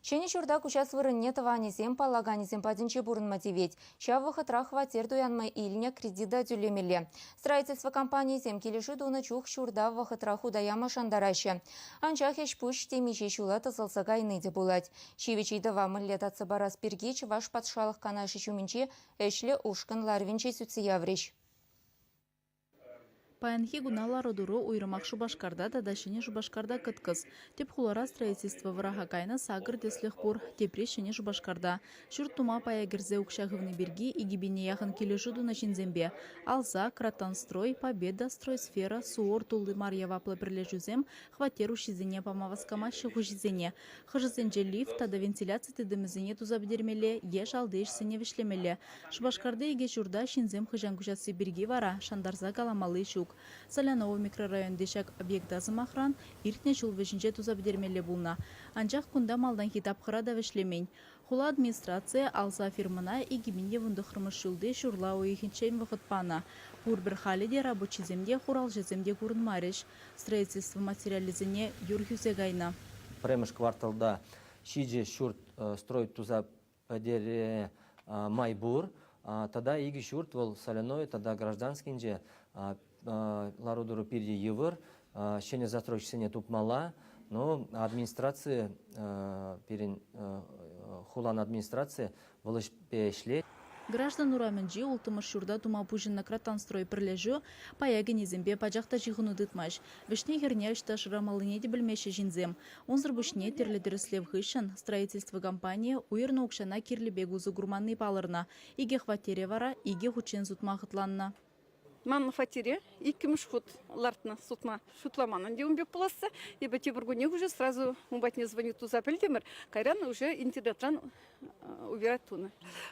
Ҫӗнӗ ҫурта куҫас вырӑнне тӑванӗсем, паллаканӗсем патӗнче пурӑнма тивет. Ҫав вӑхӑтрах хваттер туянма илнӗ кредита тӳлемелле. Строительство компанийӗсем килӗшӳ тунӑ чух ҫурта вӑхӑтра хута яма шантараҫҫӗ. Анчах ӗҫ-пуҫ темиҫе ҫула тӑсӑлса кайни те пулать. Ҫивӗч ыйтӑва мӗнле татса парас пирки Чӑваш Патшалӑх Канашӗ ҫумӗнчи ӗҫлӗ ушкӑн ларӑвӗнче сӳтсе яврӗҫ. Паянхи куна лару-тӑру уйрӑмах Шупашкарта тата Ҫӗнӗ Шупашкарта кӑткӑс. Тӗп хулара строительство вӑраха кайнӑ сакӑр тӗслӗх пур, тепри Ҫӗнӗ Шупашкарта. Ҫурт тума пая кӗрсе укҫа хывни пирки 2000 яхӑн килӗшӳ тунӑ ҫынсемпе Алса, Кратонстрой, Победа, Стройсфера, СУОР тулли мар яваплӑ пӗрлешӳсем хваттер уҫҫисене пама васкамаҫҫӗ хуҫисене. Хӑшӗсенче лифт тата вентиляци тытӑмӗсене туса пӗтермелле е шалти ӗҫсене вӗҫлемелле. Шупашкарти икӗ ҫурта ҫынсем хӑҫан куҫасси пирки вара шантарса каламалли ҫук. Соляново микрорайонти ҫак объекта, сӑмахран, иртнӗ ҫул вӗҫӗнче туса пӗтермелле пулнӑ. Анчах кунта малтанхи тапхӑра та вӗҫлемен. Хула администрацийӗ Алса фирмӑна 2019 ҫулти ҫурла уйӑхӗнччен вӑхӑт панӑ. Пурпӗр халӗ те рабочисем те, хуралҫӑсем те курӑнмарӗҫ. Строительство материалӗсене юр хӳсе кайнӑ. Пӗрремӗш кварталта ҫичӗ ҫурт строить туса пӗтере май пур. Тата икӗ ҫурт вӑл Соляной тата Гражданскинче лару-тӑру питӗ йывӑр. Ҫӗнӗ застройщиксене тупмалла. Но администраци пирӗн хулан администрацийӗ вӑл ӗҫпе ӗҫлет. Граждан урамӗнчи улттӑмӗш ҫурта тума пуҫӑннӑ Кратанстрой пӗрлешӳ пая кӗнисемпе пачах та ҫыхӑну тытмасть. Вӗҫне-хӗрне ӑҫта шырамаллине те пӗлмеҫҫӗ ҫынсем. Унсӑр пуҫне тӗрлӗ тӗрӗслев хыҫҫӑн строительство компанийӗ уйӑрнӑ укҫана кирлӗ пек усӑ курманни палӑрнӑ. Икӗ хваттере вара икӗ хутчен сутма хӑтланнӑ. Ман хваттере иккӗмӗш хут лартнӑ сутма. Шутламан ӗнтӗ ун пек пуласса. Эпӗ тепӗр куннех уже сразу ун патне звонить туса пӗлтӗмӗр. Кайран уже интернетран убирать тунӑ.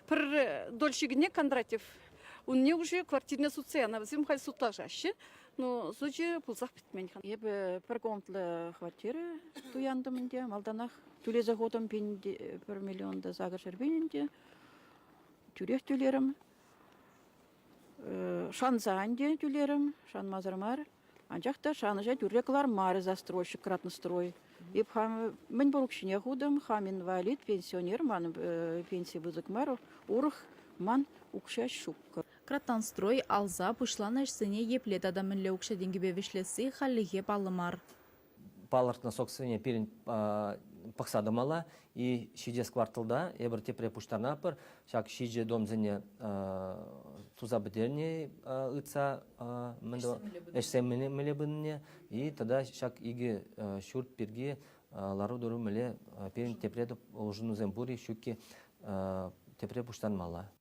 Пӗр дольщикне Кондратьев унне уже квартирне сутса янӑ. Вӗсем халь сутлашаҫҫӗ. Но сучӗ пулсах пӗтмен-ха. Эпӗ пӗр комнатлӑ хваттер туянтӑм ӗнтӗ. Малтанах тӳлесе хутӑм пин пӗр миллион та сакӑр пин ӗнтӗ. Тӳрех тӳлерӗм. Шанса ӗнтӗ тӳлерӗм, шанмасӑр мар. Анчах та шанӑҫа тӳрре кӑлармарӗ застройщик Кратнострой. Эп хам мӗн пур укҫине хутӑм, хам инвалид, пенсионер, ман пенси пысӑк мар, урӑх ман укҫа ҫуккӑ. Кратанстрой алса пуҫланӑ ӗҫсене епле тата мӗнле укҫа-тенкӗпе вӗҫлесси хальлӗхе паллӑ мар. Палӑртнӑ сроксене пирӗн пӑхса тӑмалла. И ҫитес кварталта эпир тепре пуҫтарӑнатпӑр. Ҫак ҫичӗ домсене туса пӗтерни ыйтса ӗҫсем мӗнле пынине и тата ҫак икӗ ҫурт пирки лару-тӑру мӗнле пирӗн тепре улшӑнусем пур-и ҫукки тепре пуҫтармалла.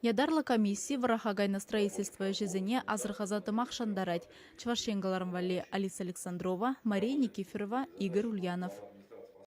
Ятарлӑ комисси вӑраха кайнӑ строительство ӗҫӗсене асӑрхаса тӑмах шантарать. Чӑваш Ен кӑларӑм валли Алиса Александрова, Мария Никифорова, Игорь Ульянов.